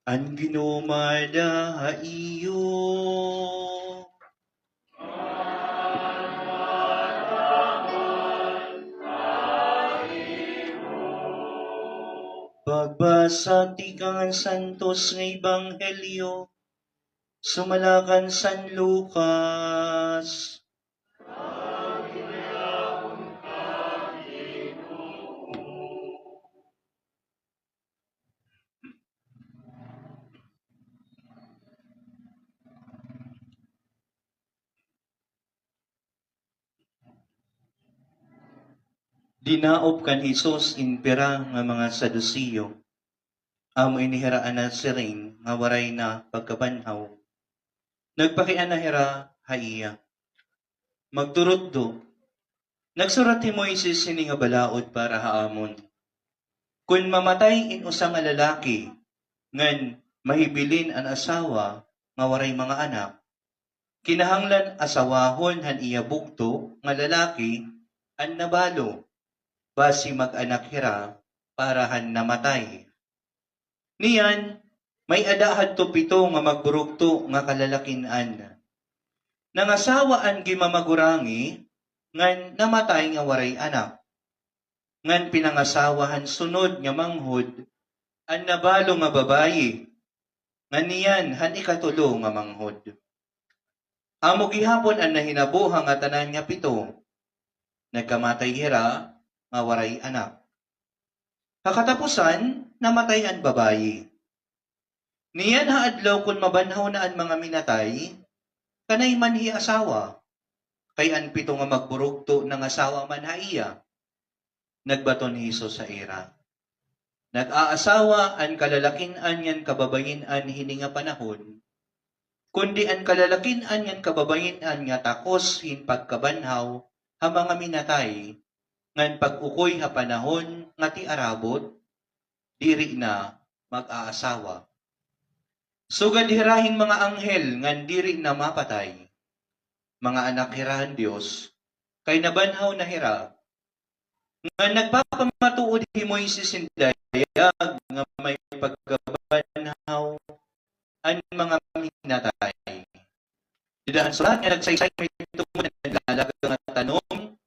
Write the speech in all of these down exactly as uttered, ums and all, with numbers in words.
An Ginoo maada ha iyo. Pagbasa tikang han Santos nga Ebanghelyo sumala kan San Lucas. Dinaop kan Jesus in pira nga mga Saduceo. Amo ini hira an nasiring nga waray na pagkabanhaw. Nagpakiana hira ha iya, "Magturutdo, nagsurat hi Moises hini nga balaod para ha amon. Kon mamatay in usa nga lalaki ngan mahibilin an asawa nga waray mga anak, kinahanglan asawahon han iya bugto nga lalaki an nabalo, basi mag-anak hira para han namatay." Niyan, may-ada hadto pito nga magburugto nga kalalakin-an. Nangasawa an gimamagurangi, ngan namatay nga waray anak. Ngan pinangasawa han sunod nga manghod an nabalo nga babayi, ngan niyan han ikatulo nga manghod. Amo gihapon an nahinabo ha ngatanan nga pito. Nagkamatay hira nga waray anak. Ha katapusan, namatay an babayi. Niyan ha adlaw kon mabanhaw na an mga minatay, kanay man hi asawa, kay an pito nga magburugto nangasawa man ha iya. Nagbaton hi Jesus ha ira, "Nag-aasawa an kalalakin-an ngan kababayin-an hini nga panahon, kundi an kalalakin-an ngan kababayin-an nga takos hin pagkabanhaw ha mga minatay, ngan pag-ukoy ha panahon nga tiarabot, diri na mag-aasawa. Sugad hira hin mga anghel ngan diri na mapatay. Mga anak hira han Dios, kay nabanhaw na hira. Ngan nagpapamatuod hi Moises hin dayag nga may pagkabanhaw an mga minatay. Dida han surat nga nagsaysay may tungod han naglalag nga tanom,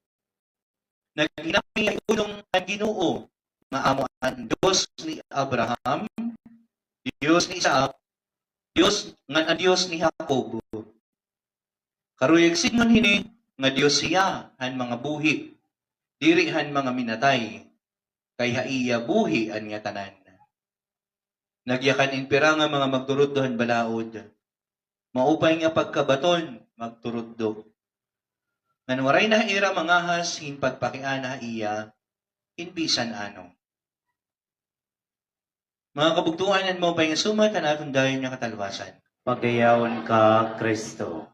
naghinay unong an Ginoo, nga amo an Dios ni Abraham, Dios ni Isaac, Dios, ngan an Dios ni Jacob. Karuyag sidngon hini nga Dios hiya han mga buhi, diri han mga minatay, kay ha iya buhi an ngatanan." Nagyakan in pira nga mga magturutdo han balaod, maupay nga pagkabaton magturutdo. Ngan waray na ha ira mangahas hin pagpakiana ha iya hin bisan ano. Mga kabugtoan, an maupay nga sumat han aton dayon nga katalwasan. Pagdayawon ka, Kristo.